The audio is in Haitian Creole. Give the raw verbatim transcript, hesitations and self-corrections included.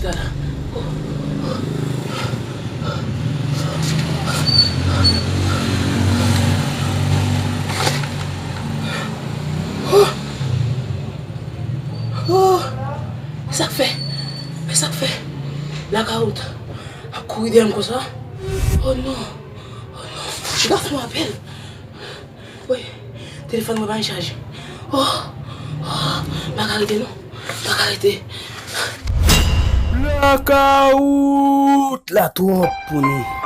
Gad la. Oh! Sa k fè? Men sa k fè? Blakawout ap kouri dèyè m konsa. Oh non! Oh non! Li ka fè yon apèl. Wi, telefòn mwen pa gen chaj. Oh! Oh! M pa ka rete non. M pa ka rete. Blakawout la twòp pou nou.